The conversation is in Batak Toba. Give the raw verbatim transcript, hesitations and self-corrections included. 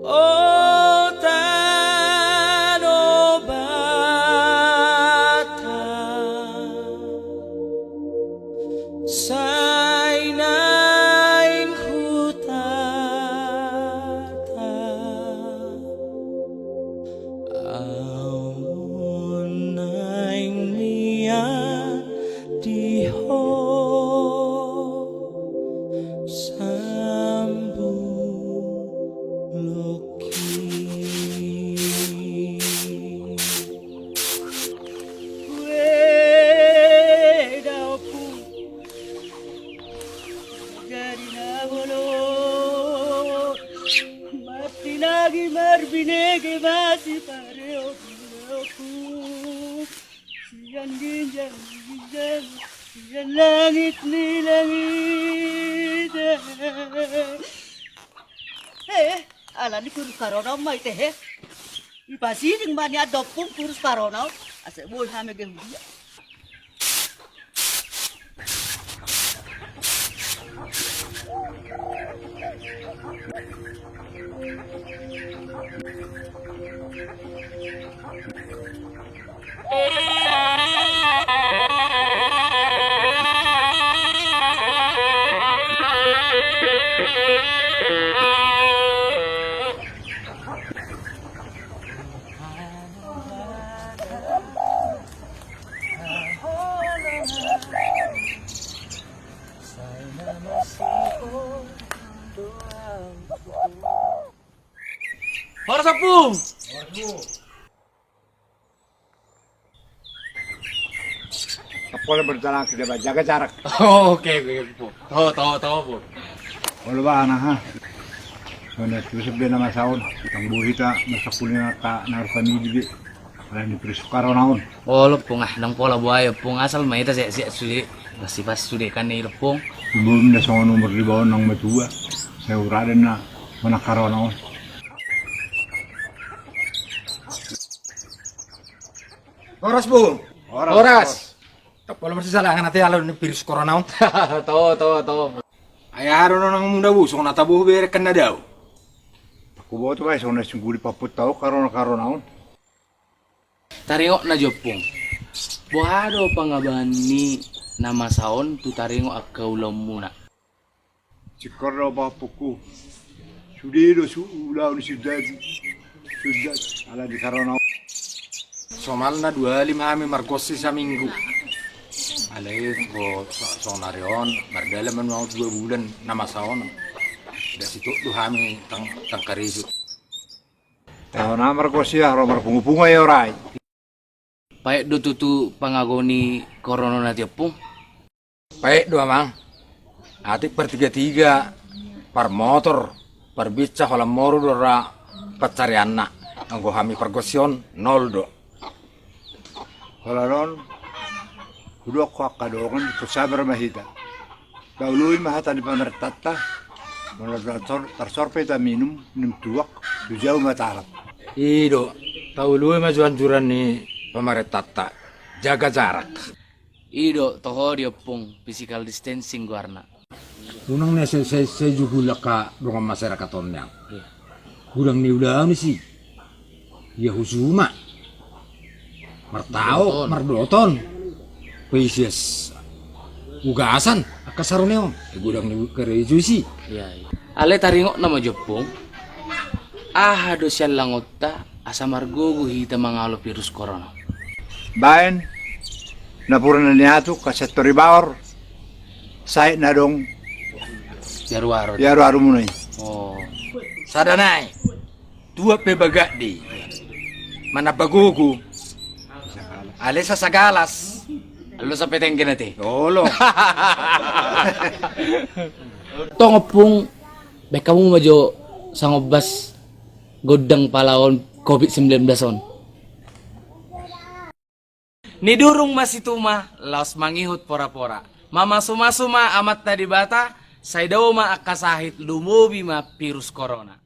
O tano Batak, sai naeng hutata, ahu naeng mian di ho, sambung loki. Ue, da ompung. Jadi na molo martinangi marbinege masipareon, da ompung. Sian ginjang ni ginjang, sian langit ni langit. Eh, ala ni virus corona on ma ite, he. Ipasiding ma nian da ompung virus corona on, asa boi hami gabe huria. Horas, Ompung. Pola berjalan, kita jaga jarak. Oh, oke, oke, Ompung. Tahu, tahu, tahu, Ompung. Olo ba, aha. Songon na tutup dia nama saon. Tang boi hita masa kuliah ka na harus kami di. Ala ni virus corona on. Olo, Ompung, ah, ndang pola buaya, Ompung, asal ma hita sehat-sehat sude. Pasti-pasti sude kan ni, Ompung. Sebelum dia songon umur di bawah nang matua. Saya uraden na mana corona on. Horas, Ompung. Horas. Horas. Tong pola marsisalangan ate ala ni virus corona on. Tahu, tahu, tahu. Ai aha do nang muna, Ompung, songon na taboto bere kan na dao. Huboto bae songon na singguli papuntao corona, corona on. Taringot na jo, Ompung. Boha do pangabahan ni na masa on tu taringot angka ulaon muna? Singkor do, Ompungku. Sude do su-, ulaon ni Sundat. Sundat, ala ni corona on. Somalna dua hali ma hami margonsi saminggu. Alai, bo, so-, sonari on, mardalan ma nuaeng dua bulan na masa on. Nda sitop do hami tang-, tang karejo. Tahe na margonsi, aha ro marpungu-pungu, ai ora i. Paet do tutu pangago ni corona on ate, Ompung? Paet do, Amang. Atik partiga-tiga, parmotor, parbinsa, holan moru do ra pansarianna. Anggo hami pargonsi on, nol do. Holan on, hudok ho angka dongan, sabar ma hita. Taoloi ma hata ni pamarentanta, molo tarsor-, tarsorpe hita minum, minum tuak, tu jabu ma talar. I do, taoloi ma jo anjuran ni pamarentanta, jaga jarak. I do, toho di, Ompung, physical distancing goarna. Unang na sai, sai, sai jugul angka dongan masyarakat on nian. Iya. Godang ni ulaon i si. Ia husuma. Martaon, mardoton. Paisias ugasan angka sarune on. Godang ni karejo i si. Iya, iya. Alai taringot nama jo, Ompung. Aha do sian langonta asa margogo hita mangalo virus corona? Baen, napuran na niatuk, ka sian toribaor, saet na adong. Di aruaru. Di aruaru muna i. Oh. Sada nai. Tuat pe bagak di. Manamba gogo. Alai sasagalas. Alai sampe tenggen ate. Olo. Tong, Ompung, baen hamu ma jo sangombas gondang palaon covid sembilan belas on. Nidurung ma situma, laos mangihut pora-pora. Mamasu-masu ma Amanta Debata, sai dao ma angka sahit, lumobi ma virus corona.